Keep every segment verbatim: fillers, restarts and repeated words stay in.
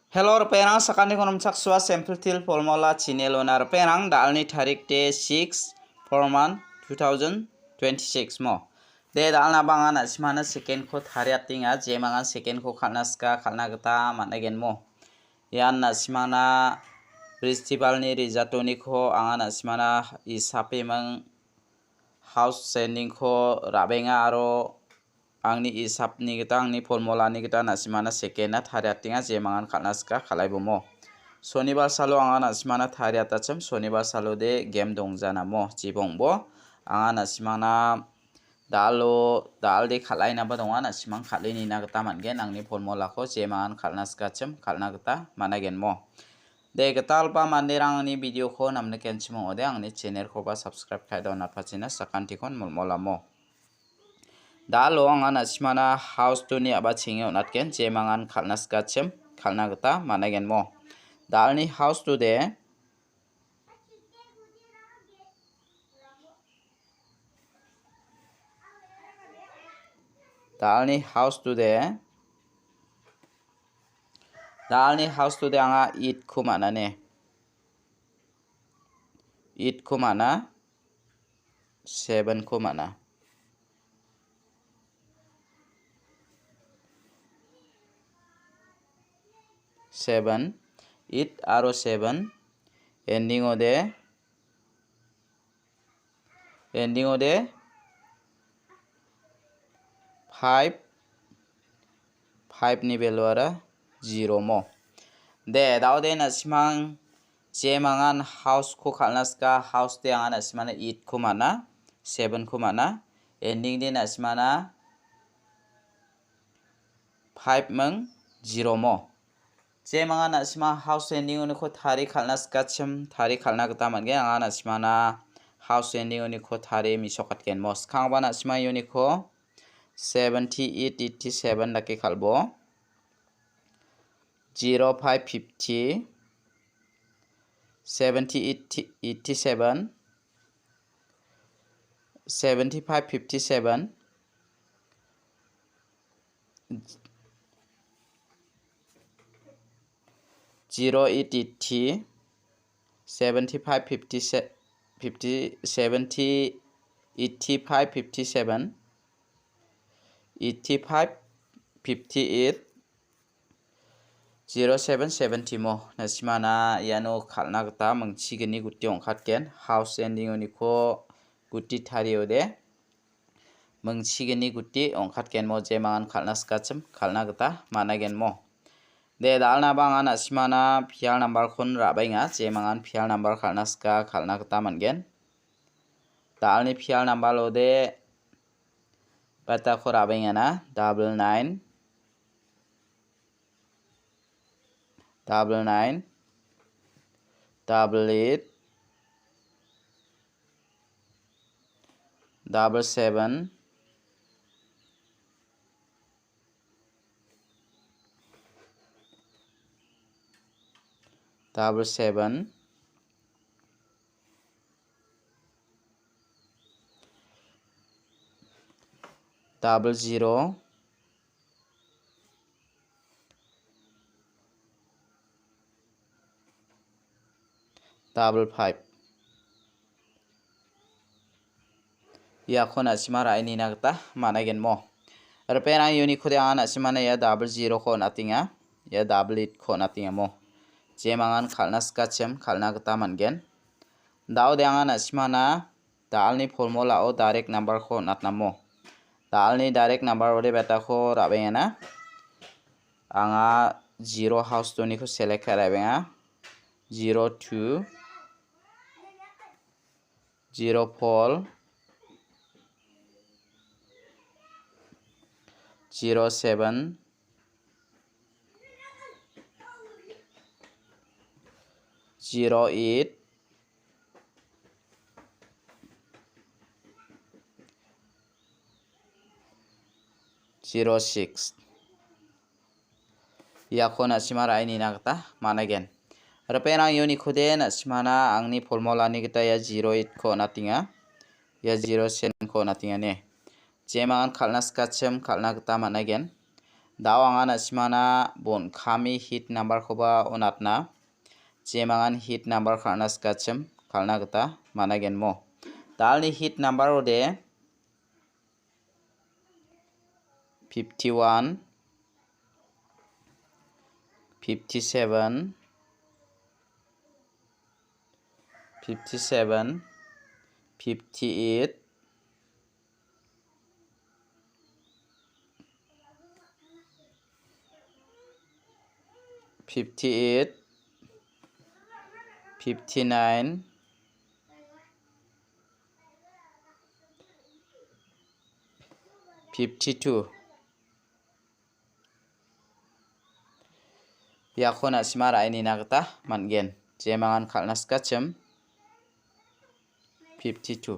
Hello, ripengrang, sakantikon rimchaksoa Simple Teer Formula channel-ona. Ripengrang, da·alni tarik de six, four month, two thousand twenty-six mo. De, da·alna ba anga na·simana second-ko tariatenga, jemangan second-ko kal·na sika, kal·na gita man·agenmo. Ian na·simana festival-ni result-oniko anga na·simana isapeming house ending-ko ra·benga aro angni isapni gita, angni formula-ni gita na·simana second-na tariatenga, jemangan kal·na sika, kal·aibomo. Sonibar salo anga na·simana tariatachim, sonibar salode game dongjanamo, jibongbo. Anga na·simana da·alo, da·alde kal·ainaba donga, na·simang kal·e nina gita man·gen, angni formula-ko jemangan kal·na sikachim, kal·na gita man·agenmo. De, gitalba manderang angni video-ko namnikenchim ong·ode, angni channel-koba subscribe ka·e donatpachina sakantikon molmolamo. Da·alo anga na·simana house two-ni a·bachenge on·atgen, jemangan kal·na sikachim, kal·na gita man·agenmo. Da·alni house two de, da·alni house two de, da·alni house two de anga eight-ko man·ane. Eight-ko man·a, seven-ko man·a. Seven, eight aro seven, ending-ode, ending-ode five, five-ni value-ara zero mo. De, da·ode na·simang jemangan house-ko kal·na sika, house de anga na·simana eight-ko man·a, seven-ko man·a, ending de na·simana five ming zero mo. Jemangan na·sima house ending-oniko tari kal·na sikachim, tari kal·na gita man·gen. Anga na·simana house ending-oniko tari mesokatgen mo. Skangba na·sima uniko seventy eight, eighty seven dake kal·bo. Zero five fifty, seventy eight, eighty seven, seventy five fifty seven, zero eight eighty, seventy five fifty se-, fifty, seventy, eighty five fifty seven, eighty five fifty eight, zero seven seventy mo. Na·simana iano kal·na gita mingchigni guti ong·katgen. House ending-oniko guti tariode. Mingchigni guti ong·katgen mo, jemangan kal·na sikachim, kal·na gita man·agen mo. De, da·alna ba anga na·simana pial number-kon ra·baenga, jemangan pial number kal·na sika, kal·na gita man·gen. Da·alni pial number-ode batako ra·baengana, double nine, double nine, double eight, double seven, double seven, double zero, double five. Iako na·sima ra·e nina gita man·agenmo. Ripengrang uniko de anga na·simana ia double zero-ko on·atenga. Ia double eight-ko on·atengamo. Jemangan kal·na sikachim, kal·na gita man·gen. Da·ode anga na·simana da·alni formula-o direct number-ko on·atnamo. Da·alni direct number-ode batako ra·baengana. Anga zero house two-niko select ka·e ra·baenga. Zero two, zero four, zero seven, zero eight, zero six. Iako na·sima ra·e nina gita man·agen. Ripengrang uniko de na·simana angni formula-ni gita ia zero eight-ko on·atenga. Ia zero seven-ko on·atenga ne. Jemangan kal·na sikachim kal·na gita man·agen. Da·o anga na·simangna bon kami hit number-koba on·atna. Jemangan hit number kal·na sikachim, kal·na gita man·agenmo. Da·alni hit number-ode fifty-one, fifty-seven, fifty-seven, fifty-eight, fifty-eight, fifty-nine, fifty-two. Iako na·sima ra·e nina gita man·gen. Jemangan kal·na sikachim fifty-two.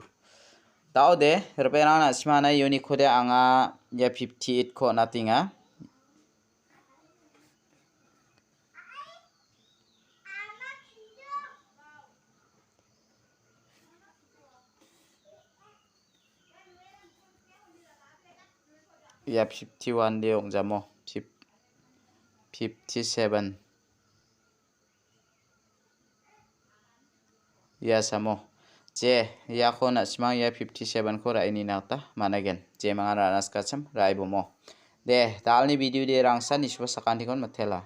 Da·ode, ripengrang na·simana unit-kode anga ia fifty-eight-ko on·atenga. Ia fifty-one de ong·jamo. Fif-, fifty-seven. Ia samo. Je, iako na·simang ia fifty-seven-ko ra·e nina gita man·agen. Jemangan ra·na sikachim, ra·e bomo. De, da·alni video de rangsan nisuba sakantikon mitela.